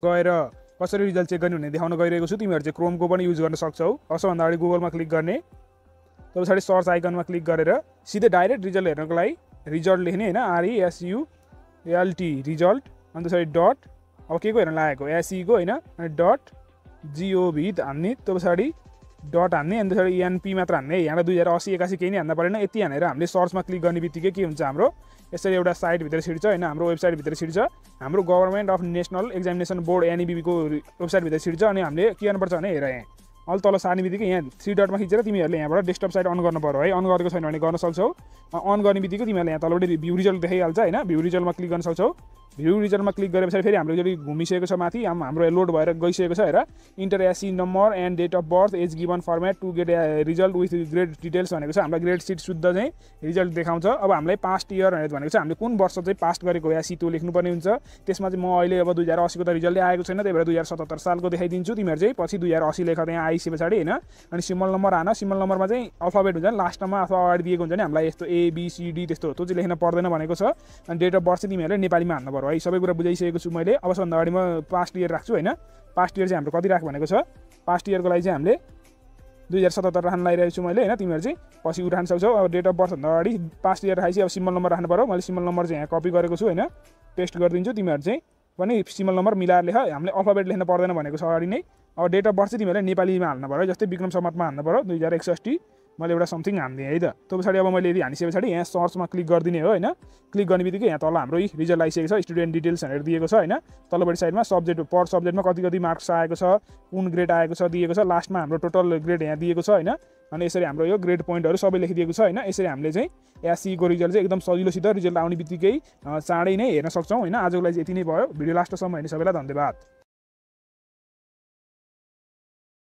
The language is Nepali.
गएर कसरी रिजल्ट चेक गर्ने भन्ने देखाउन गइरहेको छु। तिमीहरू चाहिँ क्रोमको पनि युज गर्न सक्छौ। सबभन्दा अगाडि गुगलमा क्लिक गर्ने, त्यो पछाडि सर्च आइकनमा क्लिक गरेर सिधै डाइरेक्ट रिजल्ट हेर्नको लागि रिजल्ट लेख्ने हैन, RESULT रिजल्ट, अनि त्यसपछि डट, अब के को हेर्न लागेको SE को हैन, अनि डट GOV हान्ने, त्यो पछाडि डट हान्ने, अनि त्यसपछि NP मात्र हान्ने। यहाँ 2080 81 केही नै हान्न परेन। यति हानेर हामीले सर्चमा क्लिक गर्ने बित्तिकै के हुन्छ, हाम्रो यसरी एउटा साइट भित्र छिर्छ हैन, हाम्रो वेबसाइट भित्र छिर्छ, हाम्रो government of national examination board NEBB को वेबसाइट भित्र छिर्छ। अनि हामीले के गर्नुपर्छ भने हेर, यहाँ अल तल सार्ने बित्तिकै यहाँ 3 डटमा खिचेर तिमीहरूले यहाँबाट डेस्कटप साइट अन गर्नु पर्यो है। अन गरेको छैन भने गर्न सक्छौ। अन गर्ने बित्तिकै तिमीहरूले यहाँ तलबाट भ्यू रिजल्ट देखाइहाल्छ हैन, भ्यू रिजल्टमा क्लिक गर्न सक्छौ। भ्यू रिजल्टमा क्लिक गरेपछि फेरि हाम्रो जति घुमिसकेको छ माथि, हाम्रो लोड भएर गइसकेको छ। हेर, enter SE number and date of birth, as given format to get result with grade details भनेको छ। हामीलाई ग्रेड सिट शुद्ध चाहिँ रिजल्ट देखाउँछ। अब हामीलाई पास्ट इयर भनेको छ, हामीले कुन वर्ष चाहिँ पास गरेको SE त्यो लेख्नुपर्ने हुन्छ। त्यसमा चाहिँ म अहिले अब 2080 को त रिजल्टै आएको छैन, त्यही भएर 2077 सालको देखाइदिन्छु। तिमीहरू चाहिँ पछि 2080 लेख त्यहाँ आइसके पछाडि हैन, अनि सिम्बल नम्बर हान। सिम्बल नम्बरमा चाहिँ अल्फाबेट हुन्छ नि लास्टमा अथवा अगाडि दिएको हुन्छ नि, हामीलाई यस्तो ABCD त्यस्तो त्यो चाहिँ लेख्न पर्दैन भनेको छ। अनि डेट अफ बर्थ चाहिँ तिमीहरूले नेपालीमा हान्नु पर्यो है। सबै कुरा बुझाइसकेको छु मैले। अब सबभन्दा अगाडि म पास्ट इयर राख्छु हैन। पास्ट इयर चाहिँ हाम्रो कति राख भनेको छ। पास्ट इयरको लागि चाहिँ हामीले 2077 राख्न लागिरहेको छु मैले हैन। तिमीहरू चाहिँ पछि उठाउन सक्छौ। अब डेट अफ बर्थ भन्दा अगाडि पास्ट इयर राखेपछि अब सिम्बल नम्बर राख्नु पर्यो। मैले सिम्बल नम्बर चाहिँ यहाँ कपी गरेको छु हैन, पेस्ट गरिदिन्छु। तिमीहरू चाहिँ पनि सिम्बल नम्बर मिलाएर लेख। हामीले अल्फाबेट लेख्न पर्दैन भनेको छ अगाडि नै। अब डेट अफ बर्थ चाहिँ तिमीहरूले नेपालीमा हाल्नु पर्यो, जस्तै विक्रम सम्मतमा हाल्नु पर्यो 2061। मैले एउटा समथिङ हान्दिएँ है त। त्यो पछाडि अब मैले यदि हानिसके पछाडि यहाँ सर्चमा क्लिक गरिदिने हो हैन। क्लिक गर्ने बित्तिकै यहाँ तल हाम्रो रिजल्ट आइसकेको छ, स्टुडेन्ट डिटेल्स भनेर दिएको छ हैन। तल्लोपट्टि साइडमा सब्जेक्ट, पर सब्जेक्टमा कति कति मार्क्स आएको छ, कुन ग्रेड आएको छ दिएको छ। लास्टमा हाम्रो टोटल ग्रेड यहाँ दिएको छ हैन। अनि यसरी हाम्रो यो ग्रेड पोइन्टहरू सबै लेखिदिएको छ हैन। यसरी हामीले चाहिँ SE को रिजल्ट चाहिँ एकदम सजिलोसित रिजल्ट आउने बित्तिकै चाँडै नै हेर्न सक्छौँ हैन। आजको लागि चाहिँ यति नै भयो। भिडियो लास्टसम्म हेर्ने सबैलाई धन्यवाद।